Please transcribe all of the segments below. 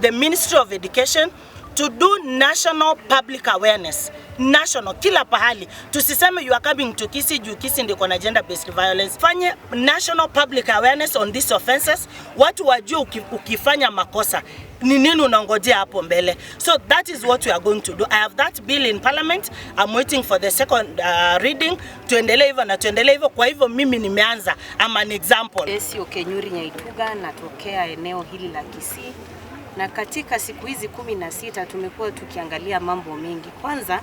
the Ministry of Education to do national public awareness, national, kila pahali. Tusiseme you are coming to Kisii juu Kisii ndiko na gender based violence. Fanye national public awareness on these offenses, watu wajue ukifanya makosa ni nini unangojea hapo mbele. So that is what we are going to do. I have that bill in parliament. I'm waiting for the second reading. Tuendelee hivyo na tuendelee hivyo. Kwa hivyo mimi nimeanza, I'm an example. Esio Kenyuri Nyaituga, natokea eneo hili la Kisii, na katika siku hizi 16 tumekuwa tukiangalia mambo mengi. Kwanza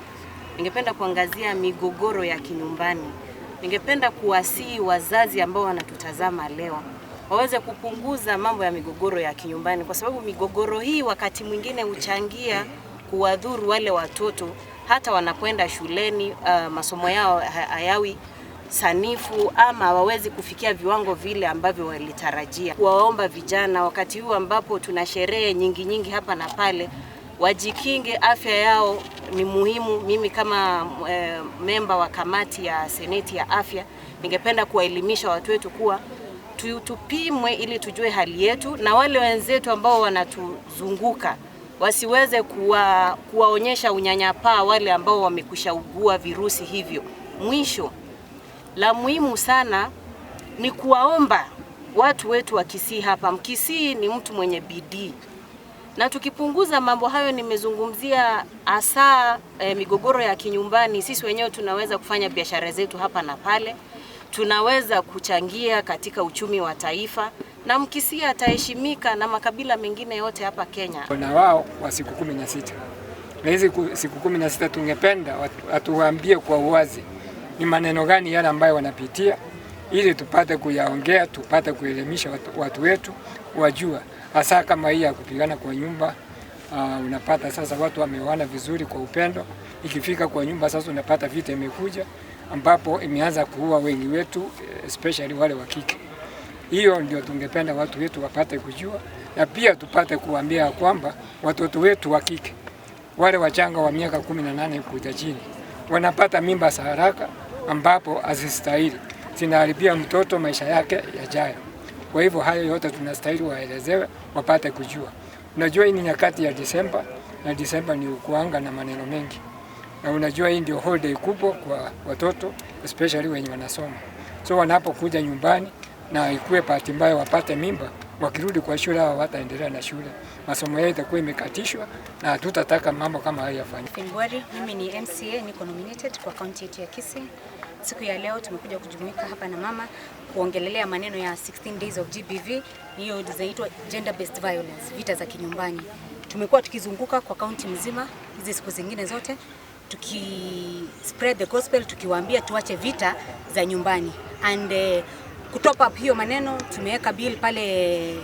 ningependa kuangazia migogoro ya kinyumbani. Ningependa kuwasihi wazazi ambao wanatutazama leo waweze kupunguza mambo ya migogoro ya kinyumbani, kwa sababu migogoro hii wakati mwingine huchangia kuwadhuru wale watoto hata wanapoenda shuleni, masomo yao hayawi sanifu ama hawawezi kufikia viwango vile ambavyo walitarajia. Kuwaomba vijana wakati huu ambapo tuna sherehe nyingi nyingi hapa na pale, wajikinge, afya yao ni muhimu. Mimi kama memba wa kamati ya seneti ya afya, ningependa kuwaelimisha watu wetu kuwa tupimwe ili tujue hali yetu, na wale wenzetu ambao wanatuzunguka wasiweze kuwaonyesha unyanyapaa wale ambao wamekwisha ugua virusi hivyo. Mwisho, la muhimu sana ni kuwaomba watu wetu wa Kisii hapa. Mkisii ni mtu mwenye bidii, na tukipunguza mambo hayo nimezungumzia, hasa migogoro ya kinyumbani, sisi wenyewe tunaweza kufanya biashara zetu hapa na pale, tunaweza kuchangia katika uchumi wa taifa, na Mkisii ataheshimika na makabila mengine yote hapa Kenya. Na wao wa siku 16 na hizi siku 16 tungependa watuambie kwa uwazi ni maneno gani yale ambayo wanapitia, ili tupate kuyaongea, tupate kuelimisha watu wetu wajua, hasa kama hii ya kupigana kwa nyumba. Unapata sasa watu wameoana vizuri kwa upendo, ikifika kwa nyumba sasa unapata vita imekuja, ambapo imeanza kuua wengi wetu, especially wale wa kike. Hiyo ndio tungependa watu wetu wapate kujua, na pia tupate kuambia kwamba watoto wetu wa kike wale wachanga wa miaka 18 kuja chini wanapata mimba za haraka ambapo hazistahili, zinaharibia mtoto maisha yake yajayo. Kwa hivyo hayo yote tunastahili waelezewe, wapate kujua. Unajua hii ni nyakati ya Disemba, na Disemba ni ukuanga na maneno mengi, na unajua hii ndio holiday kubwa kwa watoto especially wenye wanasoma. So wanapokuja nyumbani na ikuwe bahati mbaya wapate mimba, wakirudi kwa shule hawataendelea na shule, masomo yao itakuwa imekatishwa, na hatutataka mambo kama hayo yafanyike. Februari, mimi ni MCA, niko nominated kwa kaunti yetu ya Kisii. Siku ya leo tumekuja kujumuika hapa na mama kuongelelea maneno ya 16 days of GBV, hiyo zinaitwa gender based violence, vita za kinyumbani. Tumekuwa tukizunguka kwa kaunti mzima hizi siku zingine zote tuki spread the gospel, tukiwaambia tuache vita za nyumbani and kutop up hiyo maneno tumeweka bill pale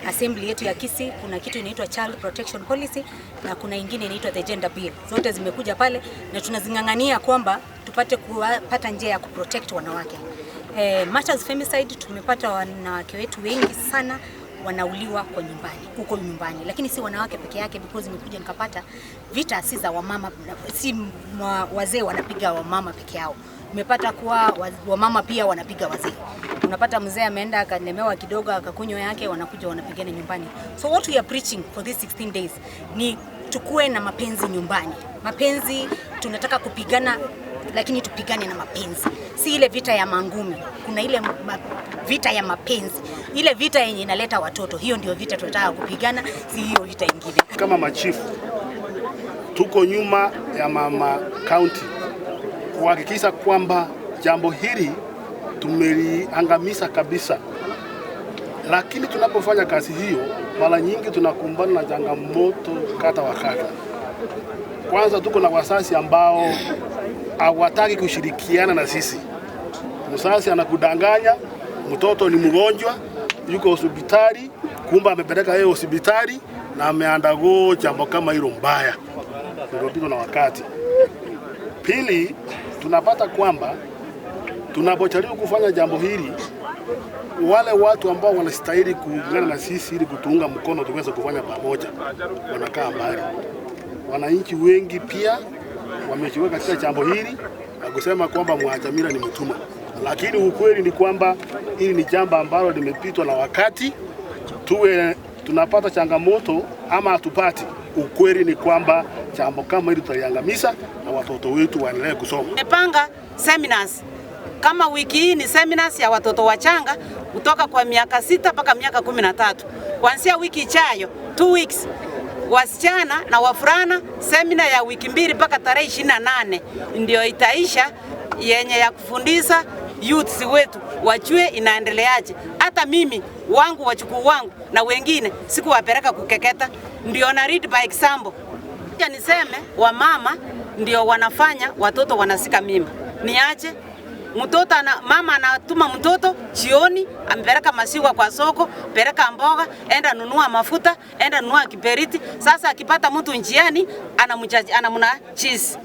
assembly yetu ya Kisii. Kuna kitu inaitwa Child Protection Policy na kuna ingine inaitwa the Gender Bill. Zote zimekuja pale na tunazing'ang'ania kwamba tupate kupata njia ya kuprotect wanawake. Matters femicide, tumepata wanawake wetu wengi sana wanauliwa kwa nyumbani, huko nyumbani, lakini si wanawake peke yake, because nimekuja nikapata vita si za wamama, si wazee wanapiga wamama peke yao. Nimepata kuwa wamama pia wanapiga wazee. Unapata mzee ameenda akalemewa kidogo akakunywa yake, wanakuja wanapigana nyumbani. So what we are preaching for these 16 days ni tukue na mapenzi nyumbani. Mapenzi tunataka kupigana, lakini tupigane na mapenzi, si ile vita ya mangumi. Kuna ile vita ya mapenzi, ile vita yenye inaleta watoto, hiyo ndio vita tunataka kupigana, si hiyo vita ingine. Kama machifu tuko nyuma ya mama county kuhakikisha kwamba jambo hili tumeliangamiza kabisa, lakini tunapofanya kazi hiyo, mara nyingi tunakumbana na changamoto kadha wa kadha. Kwanza tuko na wazazi ambao hawataki kushirikiana na sisi. Mzazi anakudanganya mtoto ni mgonjwa, yuko hospitali, kumbe amepeleka yeye hospitali na ameandago jambo kama hilo mbaya, ndio na wakati. Pili, tunapata kwamba tunapojaribu kufanya jambo hili, wale watu ambao wanastahili kuungana na sisi ili kutuunga mkono tuweze kufanya pamoja wanakaa mbali. Wananchi wengi pia wamejiweka katika jambo hili na kusema kwamba Mwachamila ni mtumwa, lakini ukweli ni kwamba hili ni jambo ambalo limepitwa na wakati. Tuwe tunapata changamoto ama hatupati, ukweli ni kwamba jambo kama hili tutaliangamiza na watoto wetu waendelee kusoma. Tumepanga seminars kama wiki hii ni seminars ya watoto wachanga kutoka kwa miaka 6 mpaka miaka 13. Kuanzia wiki ijayo 2 weeks, wasichana na wavulana, semina ya wiki 2 mpaka tarehe 28 ndio itaisha, yenye ya kufundisha youths wetu wajue inaendeleaje. Hata mimi wangu wajukuu wangu na wengine sikuwapeleka kukeketa, ndio na lead by example. Acha niseme wamama ndio wanafanya watoto wanashika mimba. Niache mtoto ana, mama anatuma mtoto jioni, amepeleka maziwa kwa soko, peleka mboga, enda nunua mafuta, enda nunua kiberiti. Sasa akipata mtu njiani anamna cheese.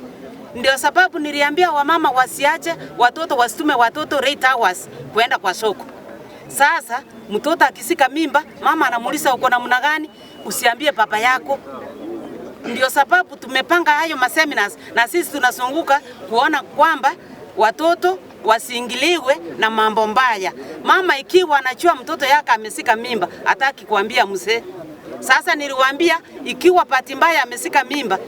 Ndio sababu niliambia wamama wasiache watoto, wasitume watoto 8 hours kuenda kwa soko. Sasa mtoto akishika mimba, mama anamuuliza, "Uko namna gani?" "Usiambie baba yako." Ndio sababu tumepanga hayo maseminars na sisi tunazunguka kuona kwamba watoto wasiingiliwe na mambo mbaya. Mama ikiwa anajua mtoto yake ameshika mimba, hataki kuambia mzee. Sasa niliwaambia ikiwa bahati mbaya ameshika mimba,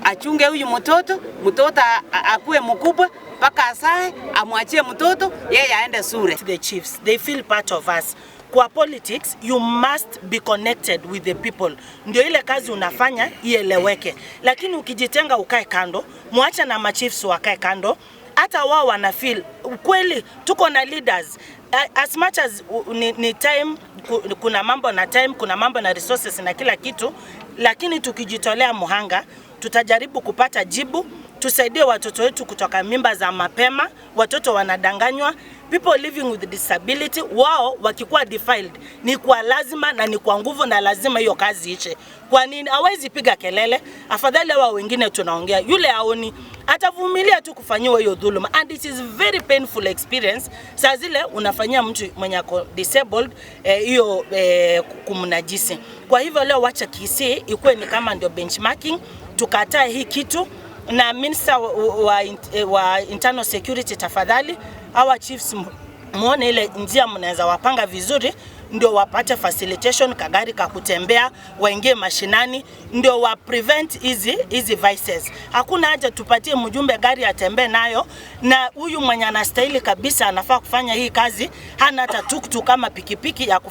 achunge huyu mtoto, mtoto akuwe mkubwa mpaka azae, amwachie mtoto, yeye aende shule. The chiefs, they feel part of us. Kwa politics, you must be connected with the people, ndio ile kazi unafanya ieleweke. Lakini ukijitenga ukae kando, mwacha na machiefs wakae kando, hata wao wana feel ukweli tuko na leaders. As much as ni time, kuna mambo na time, kuna mambo na resources na kila kitu, lakini tukijitolea muhanga tutajaribu kupata jibu, tusaidie watoto wetu kutoka mimba za mapema. Watoto wanadanganywa, people living with disability, wao wakikuwa defiled ni kwa lazima na ni kwa nguvu na lazima hiyo kazi iishe. Kwa nini hawezi piga kelele? Afadhali hawa wengine tunaongea, yule aoni atavumilia tu kufanyiwa hiyo dhuluma, and it is very painful experience. Saa zile unafanyia mtu mwenye ako disabled hiyo kumnajisi. Kwa hivyo leo wacha Kisii ikuwe ni kama ndio benchmarking, tukatae hii kitu na minister wa internal security, tafadhali hawa chiefs muone ile njia mnaweza wapanga vizuri ndio wapate facilitation, kagari ka kutembea, waingie mashinani, ndio wa prevent hizi hizi vices. Hakuna haja tupatie mjumbe gari atembee nayo, na huyu mwenye anastahili kabisa anafaa kufanya hii kazi hana hata tuktuk kama pikipiki ya